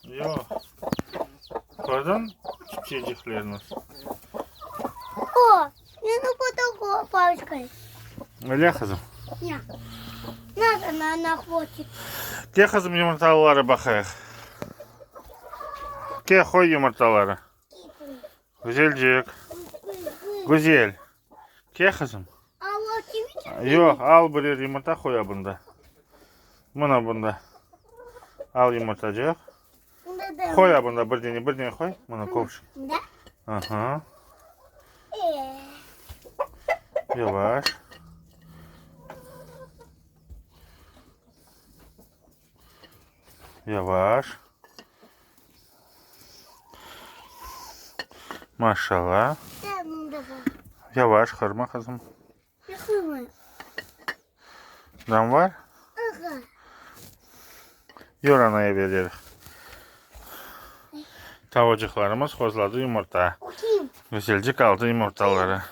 Yoq. Kördiñ kiçiciklerni? O, meni fotoğraf paçkay. Öyle qızım. Ya. Na, na, na hvostik. Ke qızım yumurtalıları baqayıq. Ke qoy yumurtaları. Güzelcik. Güzel. Ke qızım. Yoq, al birer yumurta qoya bunda. Mına bunda. Al yumurtacıq. Qoy bunda bir dene, bir dene qoy. Mına kovşik. Aha. Yavaş. Yavaş. Maşallah. Yavaş qırma qızım. Dam var? Yur anaya bererik. Tavucıqlarımız qozladı yumurta. Güzelcik aldı yumurtaları.